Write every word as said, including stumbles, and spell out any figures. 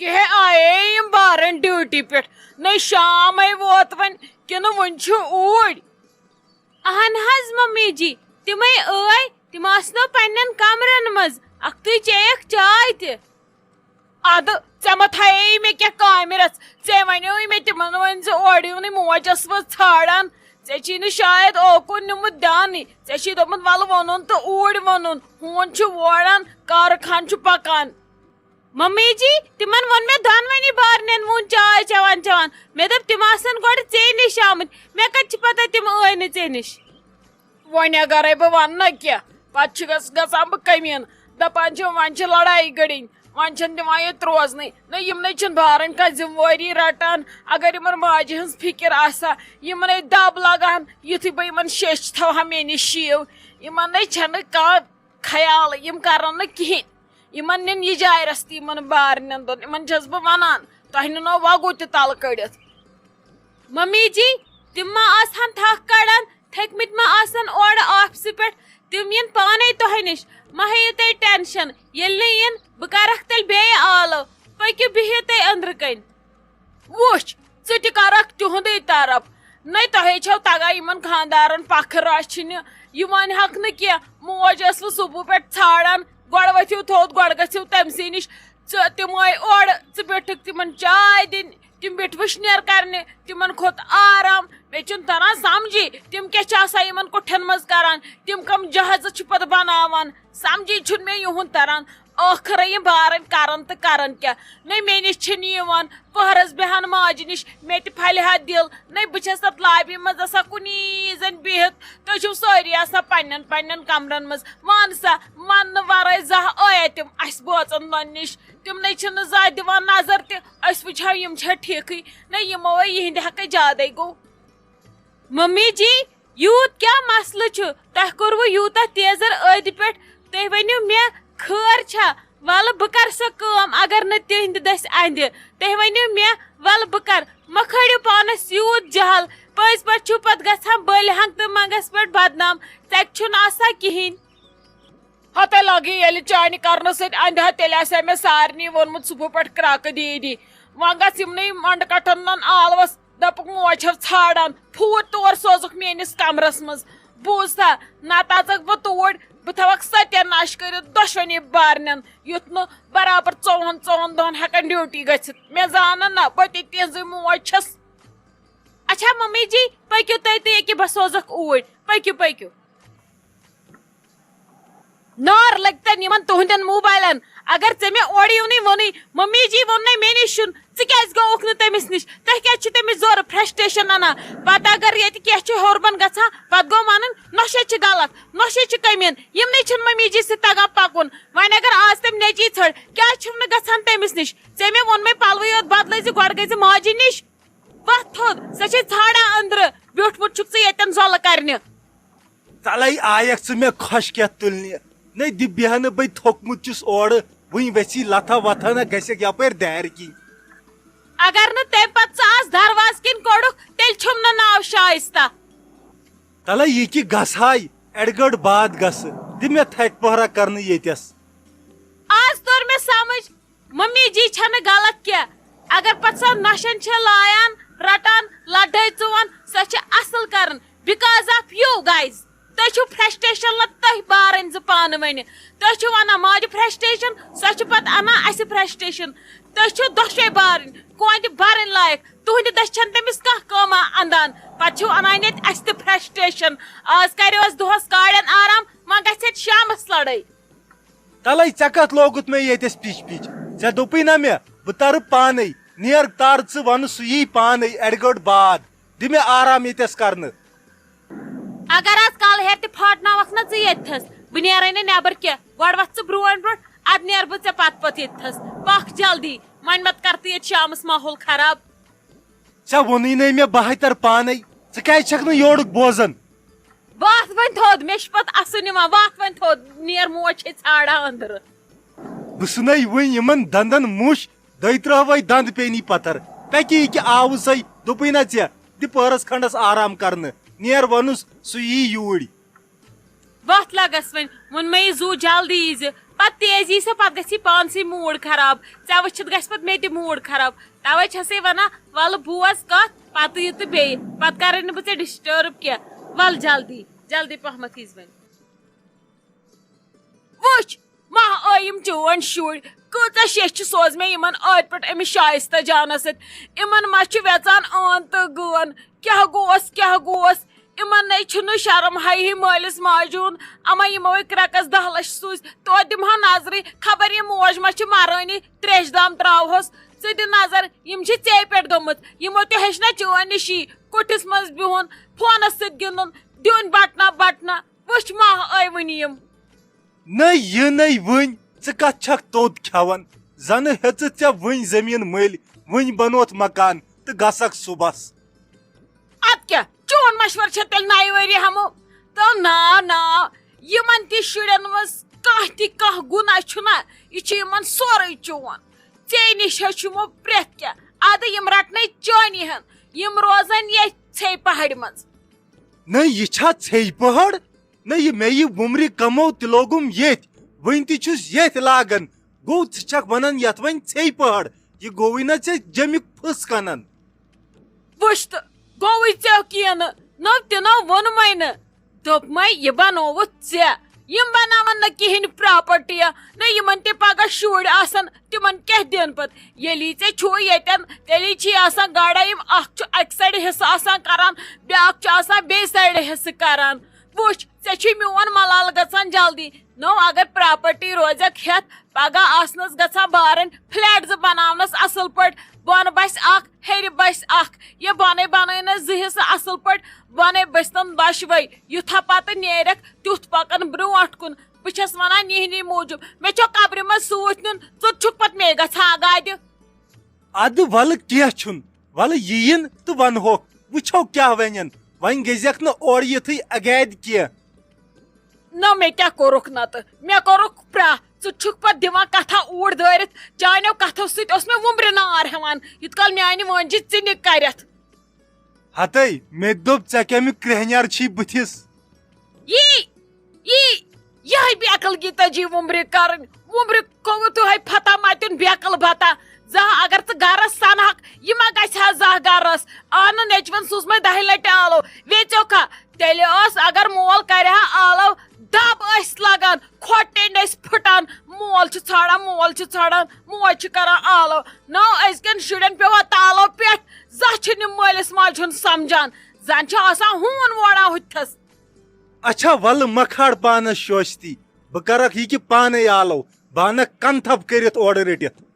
کیٛاہ آیے یِم بارن ڈیوٹی پٮ۪ٹھ؟ نَے شامے ووت وۄنۍ، کِنہٕ وُنہِ چھِ اوٗرۍ؟ اہن حظ ممی جی، تِمے ٲے، تِم آسنو پننٮ۪ن کمرن منٛز، اکھتُے چیٚیَکھ چاے تہِ۔ ادٕ ژےٚ ما تھایے مےٚ کینٛہہ کامہِ رژھ؟ ژےٚ ونیوے مےٚ تِمن وۄنۍ زِ اورٕ یِونٕے، موج ٲسوٕ ژھانڈان۔ ژےٚ چھی نہٕ شاید اوکُن نیومُت دیانٕے۔ ژےٚ چھی دوٚپمُت، ولہٕ ووٚنُن تہٕ اوٗرۍ ووٚنُن، ہوٗن چھُ ووران، کارخان چھُ پکان۔ ممی جی، تِمن ووٚن مےٚ دۄنوٕنی بارنٮ۪ن وُن چاے چٮ۪وان چٮ۪وان۔ مےٚ دوٚپ، تِم آسن گۄڈٕ ژے نِش آمٕتۍ۔ مےٚ کتہِ چھِ پتہ تِم ٲے نہٕ ژے نِش؟ وۄنۍ اگرے بہٕ ونہٕ نہ کینٛہہ، پتہٕ چھِ گژھ-، گژھان بہٕ کٔمیٖن۔ دپان چھِ، وۄنۍ چھِ لڑایہِ گٔڑِنۍ، وۄنۍ چھِنہٕ دِوان ییٚتہِ روزنٕے۔ نہ، یِمنٕے چھِنہٕ بارن کانٛہہ ذمہٕ وٲری رٹان۔ اگر یِمن ماجہِ ہٕنٛز فکر آسہِ ہا، یِمنے دب لگان، یُتھُے بہٕ یِمن شیٚچھ تھاوہا مےٚ نِش شیٖو۔ یِمن نَے چھَنہٕ کانٛہہ خیال، یِم کرن نہٕ کِہینۍ۔ یِمن نِن یہِ جاے رستہٕ یِمن بارنٮ۪ن دۄن۔ یِمن چھَس بہٕ وَنان، تۄہہِ نِنو وَگُو تہِ تَلہٕ کٔڑِتھ۔ ممی جی، تِم ما آسہٕ ہن تھکھ کڑان، تھٔکمٕتۍ ما آسن اورٕ آفسہٕ پٮ۪ٹھ؟ تِم یِن پانے تۄہہِ نِش، مہ ہیٚیِو تُہۍ ٹینشن۔ ییٚلہِ نہٕ یِن، بہٕ کرکھ تیٚلہِ بیٚیہِ آلو۔ پٔکِو، بِہِو تُہۍ أنٛدرٕ کنۍ۔ وٕچھ، ژٕ تہِ کرکھ تِہُنٛدُے طرف۔ نَے تۄہے چھو تگان یِمن خاندارن پکھٕ رچھنہِ۔ یہِ ونہِ ہکھ نہٕ کینٛہہ، موج ٲسوٕ صبحہٕ پٮ۪ٹھ ژھانڈان، گۄڈٕ ؤتھِو تھوٚد، گۄڈٕ گٔژھِو تٔمۍ سٕے نِش۔ ژٕ تِم آے اورٕ، ژٕ بیٹھکھ تِمن چاے دِنہِ، تِم بیٹھۍ وٕشنیر کرنہِ، تِمن کھوٚت آرام۔ مےٚ چھُنہٕ تران سمجھی، تِم کیٛاہ چھِ آسان یِمن کُٹھٮ۪ن منٛز کران، تِم کم جہازٕ چھِ پتہٕ بناوان؟ سمجھی چھُنہٕ مےٚ یِہُنٛد تران۔ ٲخٕرے یِم بارٕنۍ کرن تہٕ کرن کیٛاہ؟ نَے مےٚ نِش چھِنہٕ یِوان، پٔہرس بیٚہن ماجہِ نِش، مےٚ تہِ پھلہِ ہا دِل۔ نَے بہٕ چھَس تَتھ لابی منٛز آسان کُنی زٔنۍ بِہِتھ۔ تُہۍ چھِو سٲری آسان پننٮ۪ن پننٮ۪ن کمرن منٛز۔ وَن سا، وَننہٕ ورٲے زانٛہہ آیا تِم اَسہِ بٲژن دۄن نِش؟ تِم نَے چھِنہٕ زانٛہہ دِوان نظر تہِ۔ أسۍ وٕچھو یِم چھا ٹھیٖکھٕے۔ نَے یِمو ہے یِہِنٛدِ حقے زیادَے گوٚو۔ ممی جی، یوٗت کیٛاہ مسلہٕ چھُ؟ تۄہہِ کوٚروٕ یوٗتاہ تیزر أدۍ پٮ۪ٹھ؟ تُہۍ ؤنِو مےٚ، خٲر چھا؟ وَلہٕ بہٕ کَرٕ سۄ کٲم، اگر نہٕ تِہِنٛدِ دٔسۍ اَندِ۔ تُہۍ ؤنِو مےٚ، وَلہٕ بہٕ کَرٕ۔ مہ کھٲلِو پانَس یوٗت جہل۔ پٔزۍ پٲٹھۍ چھُو پَتہٕ گژھان بٔلۍ ہنٛگ تہٕ منٛگَس پٮ۪ٹھ بدنام۔ ژَتہِ چھُنہٕ آسان کِہیٖنۍ۔ ہتے لگی ییٚلہِ چانہِ کرنہٕ سۭتۍ اندِ ہا، تیٚلہِ آسہِ ہا مےٚ سارنٕے ووٚنمُت صبحہٕ پٮ۪ٹھ کرٛاکہٕ دیٖدی۔ وۄنۍ گژھ یِمنٕے منڈٕ کٹھن نن آلوس، دپُکھ موج چھَو ژھانڈان، پھوٗر تور سوزُکھ میٲنِس کمرس منٛز۔ بوٗز تھا، نتہٕ اژکھ بہٕ توٗرۍ، بہٕ تھاوکھ ستیہ ناش کٔرِتھ دۄشوٕنی بارنٮ۪ن، یُتھ نہٕ برابر ژۄوُہن ژۄن دۄہن ہٮ۪کن ڈیوٹی گٔژھِتھ۔ مےٚ زانن نہ، بہٕ تہِ تِہنٛزٕے موج چھَس۔ اچھا ممی جی، پٔکِو تُہۍ تہٕ ییٚکیٛاہ بہٕ سوزکھ اوٗرۍ، پٔکِو پٔکِو۔ نار لٔگۍ تن یِمن تُہنٛدٮ۪ن موبایلن۔ اگر ژےٚ مےٚ اورٕ یِونٕے ووٚنُے، ممی جی ووٚننے مےٚ نِش چھُنہٕ، ژٕ کیٛازِ گوٚوُکھ نہٕ تٔمِس نِش؟ تۄہہِ کیٛازِ چھُ تٔمِس زورٕ فرسٹریشن اَنان؟ پتہٕ اگر ییٚتہِ کینٛہہ چھُ ہیوٚر بۄن گژھان، پتہٕ گوٚو ونُن، نۄشہِ چھِ غلط، نۄشہِ چھِ کٔمیٖن، یِمنٕے چھُنہٕ ممی جی سۭتۍ تگان پکُن۔ وۄنۍ اگر آز تٔمۍ نیٚچی ژھٔڑ، کیٛازِ چھُم نہٕ گژھان تٔمِس نِش؟ ژےٚ مےٚ ووٚنمَے پلوٕے یوت بدلٲے زِ گۄڈٕ گٔے زِ ماجہِ نِش۔ وۄتھ تھوٚد، سۄ چھے ژھانڈان أنٛدرٕ، بیوٗٹھمُت چھُکھ ژٕ ییٚتٮ۪ن زۄلہٕ کرنہِ۔ تَلَے آیَکھ ژٕ مےٚ خۄش کیٛاہ تُلنہِ؟ نَے دِ بیٚہنہٕ بَے تھوٚکمُت چھُس اورٕ، وٕنۍ ؤژھی لَتھا وَتھا نہ گژھٮ۪کھ یَپٲرۍ دارِ کِنۍ۔ اگر نہٕ تَمہِ پتہٕ ژٕ آز دروازٕ کِنۍ کوٚڑُکھ، تیٚلہِ چھُم نہٕ ناو شایستہ۔ تَلَے یہِ کہِ گژھٕ ہاے، اَڑِ گٲنٛٹہٕ بعد گژھٕ، دِ مےٚ تھَکہِ پۄہرا کرنہٕ ییٚتٮ۪س۔ آز توٚر مےٚ سمجھ، ممی جی چھنہٕ غلط کینٛہہ۔ اگر پتہٕ سۄ نۄشن چھِ لایان، رٹان، لڑٲے ژُوان، سۄ چھِ اصل کران۔ Because of you guys۔ تُہۍ چھِو فرسٹریشن لد تُہۍ بارٕنۍ زٕ پانہٕ ؤنہِ۔ تُہۍ چھِو انان ماجہِ فرسٹریشن، سۄ چھِ پتہٕ انان اسہِ فرسٹریشن۔ تُہۍ چھِو دۄشوے بارٕنۍ کۄنٛدِ برٕنۍ لایق۔ تُہنٛدِ دٔسۍ چھنہٕ تٔمِس کانٛہہ کٲمہ اندان۔ پتہٕ چھِو انان ییٚتہِ اسہِ تہِ فرسٹریشن۔ آز کریو اسہِ دۄہس کاڑٮ۪ن آرام، وۄنۍ گژھِ ییٚتہِ شامس لڑٲے۔ تَلَے ژےٚ کَتھ لوگُتھ مےٚ ییٚتٮ۪س پِچ پِچ؟ ژےٚ دوٚپُے نہ مےٚ، بہٕ تَرٕ پانَے۔ نیر تَر ژٕ وَنہٕ سُہ یی پانَے اَڑِ گٲنٛٹہٕ بعد۔ دِ مےٚ آرام ییٚتٮ۪س کَرنہٕ۔ اگر آز کَلہٕ ہیٚرِ تہِ پھاٹناوَکھ نہ ژٕ ییٚتھَس، بہٕ نیرَے نہٕ نٮ۪بَر کینٛہہ۔ گۄڈٕ وَتھ ژٕ برٛونٛٹھ برٛونٛٹھ، اَدٕ نیرٕ بہٕ ژےٚ پَتہٕ پَتہٕ ییٚتھَس۔ پَکھ جلدی، وۄنۍ مَتہٕ کَر تہٕ ییٚتہِ شامَس ماحول خراب۔ ژےٚ ووٚنُے نَے مےٚ بہٕ ہَے تَرٕ پانَے، ژٕ کیٛازِ چھَکھ نہٕ یورُک بوزان؟ واتھ وۄنۍ تھوٚد، مےٚ چھُ پتہٕ اَسُن یِوان، واتھ وۄنۍ تھوٚد، نیر موج چھے ژھانڈان أنٛدرٕ۔ بہٕ ژھٕنے وٕنۍ یِمن دندن مُش، دۄیہِ ترٕٛہ وَے دند پیٚیہِ نی پتھر۔ پٮ۪کہِ یہِ کہِ آوٕ سَے، دوٚپُے نہ ژےٚ، دِ پٔہرس کھنڈس آرام کرنہٕ، نیر وَنُس سُہ یی یوٗرۍ۔ وتھ لگس وۄنۍ، ووٚن مےٚ یہِ زُو جلدی ییٖزِ، پتہٕ تیزی سان، پتہٕ گژھی پانسٕے موٗڈ خراب۔ ژےٚ وٕچھِتھ گژھِ پتہٕ مےٚ تہِ موٗڈ خراب۔ توے چھسے ونان، ولہٕ بوز کتھ، پتہٕ یہِ تہٕ بیٚیہِ۔ پتہٕ کرے نہٕ بہٕ ژےٚ ڈسٹرب کینٛہہ۔ ول جلدی، جلدی پہمتھ یٖزِ وۄنۍ۔ وٕچھ، مہ ٲے یِم چون شُرۍ، کۭژاہ شیٚچھ چھِ سوز مےٚ یِمن ٲدۍ پٮ۪ٹھ أمِس شایستہ جانس سۭتۍ۔ یِمن ما چھُ ویژان ٲن تہٕ گٲن؟ کیٛاہ گوس، کیٛاہ گوس؟ یِمن نے چھُنہٕ شرم حیاہٕے مٲلِس ماجہِ ہُنٛد۔ اما یِموے کرٛکس دَہ لَچھ سوٗزۍ، توتہِ دِمہٕ ہا نظرٕے، خبر یہِ موج ما چھِ مرٲنی تریشہِ دام تراوہوس۔ ژٕ دِ نظر، یِم چھِ ژے پٮ۪ٹھ گٔمٕژ۔ یِمو تہِ ہیٚچھ نہ چٲنۍ نِشی، کُٹھِس منٛز بِہُن، فونس سۭتۍ گِنٛدُن، دیُن بٹنا بٹنا۔ وٕچھ ما ٲے وٕنہِ یِم۔ نٔے یہِ نٔے وٕنۍ، ژٕ کتھ چھکھ توٚت کھٮ۪وان؟ زنہٕ ہیژٕتھ ژےٚ وٕنۍ زٔمیٖن مٔلۍ، وٕنۍ بنوتھ مکان تہٕ گژھکھ صُبحس۔ ادٕ کیٛاہ، چون مشورٕ چھا تیٚلہِ نَیہِ ؤری ہمو؟ تہٕ نا، نا، یِمن تہِ شُرٮ۪ن منٛز کانٛہہ تہِ کانٛہہ گُناہ چھُنہ، یہِ چھُ یِمن سورُے چون۔ ژے نِش ہیوٚچھ یِمو پرٛٮ۪تھ کینٛہہ۔ ادٕ یِم رٹنے چٲنی ہن، یِم روزن ییٚتھۍ ژھے پہاڑِ منٛز۔ نہ، یہِ چھا ژھے پہاڑ؟ نہ، یہِ مےٚ یہِ وُمرِ کمو تہِ لوگُم ییٚتھۍ۔ وٕنۍ تہِ چھُس ییٚتھۍ لاگان۔ گوٚو، ژٕ چھکھ ونان یتھ وۄنۍ ژھے پہاڑ؟ یہِ گوٚوٕے نہ ژےٚ جیٚمیُک پھٕس کنان۔ وٕچھ تہٕ، گوٚوٕے ژےٚ کینٛہہ نہٕ، نو تہِ نو ووٚنمَے نہٕ۔ دوٚپمَے، یہِ بنووُتھ ژےٚ۔ یِم بناون نہٕ کِہیٖنۍ پراپرٹی، نہ یِمن تہِ پگاہ شُرۍ آسن، تِمن کیٛاہ دِن پتہٕ؟ ییٚلی ژےٚ چھُے ییٚتٮ۪ن، تیٚلی چھی آسان گاڑا یِم، اکھ چھُ اکہِ سایڈٕ حصہٕ آسان کران، بیٛاکھ چھُ آسان بیٚیہِ سایڈٕ حصہٕ کران۔ وٕچھ، ژےٚ چھُے میون ملال گژھان جلدی۔ نو اگر پراپرٹی روزٮ۪کھ ہٮ۪تھ، پگاہ آسنس گژھان بارٕنۍ فلیٹ زٕ بناونس اصل پٲٹھۍ، بۄنہٕ بسہِ اکھ، ہیٚرِ بسہِ اکھ۔ یہِ بۄنے بنٲینس زٕ حصہٕ اصل پٲٹھۍ، بۄنے بٔسۍتن دۄشوے۔ یُتھا پتہٕ نیرکھ، تیُتھ پکن برونٹھ کُن۔ بہٕ چھس ونان یِہنٛدی موٗجوٗب، مےٚ چھو قبرِ منٛز سۭتۍ نیُن، ژٕ چھُکھ پتہٕ مے گژھان آگادِ۔ ادٕ ولہٕ کینٛہہ چھُنہٕ، ولہٕ یِیِن تہٕ ونہوکھ، وٕچھو کیٛاہ ونن۔ وۄنۍ گٔژھزٮ۪کھ نہٕ اورٕ یِتھٕے اگادِ کینٛہہ۔ نہ، مےٚ کیٛاہ کوٚرُکھ نتہٕ؟ مےٚ کوٚرُکھ پرٛاہ۔ ژٕ چھُکھ پتہٕ دِوان کتھا اوٗرۍ دٲرِتھ۔ چانیو کتھو سۭتۍ اوس مےٚ وُمبرِ نار ہٮ۪وان، یُتھ کال میانہِ وٲنجہِ ژِنہِ کرٮ۪تھ۔ ہتے، مےٚ تہِ دوٚپ، ژےٚ کیٛاہ مےٚ کرٛیٚہنیار چھی بٕتھِس؟ یی، یی، یِہے بے عقل گی تجی وُمبرِ کرٕنۍ۔ وُمبرِ کوٚوُ تُہے پھتا متیُن بے عقل بھتا۔ زانٛہہ اگر ژٕ گرس سنہکھ، یہِ ما گژھِ ہا زانٛہہ گرس؟ آ نہٕ نیچوَن سوٗزمَے دَہہِ لٹہِ آلو۔ ویژیو کھا؟ تیٚلہِ ٲس اگر مول کرِ ہا آلو، دب ٲسۍ لگان، کھۄٹھ ٹیٚنڈۍ ٲسۍ پھٹان۔ مول چھُ ژھانڈان، مول چھُ ژھانڈان، موج چھِ کران آلو۔ نو أزکٮ۪ن شُرٮ۪ن پیوٚو تالو پٮ۪ٹھ، زانٛہہ چھِنہٕ یِم مٲلِس ماجہِ ہُنٛد سمجھان۔ زن چھِ آسان ہوٗن وۄڑان ہُتھس۔ اچھا، ولہٕ مہ کھار پانس شوشتی، بہٕ کرکھ یہِ کہِ پانے آلو، بہٕ انکھ کنہٕ تھپھ کٔرِتھ اورٕ رٔٹِتھ۔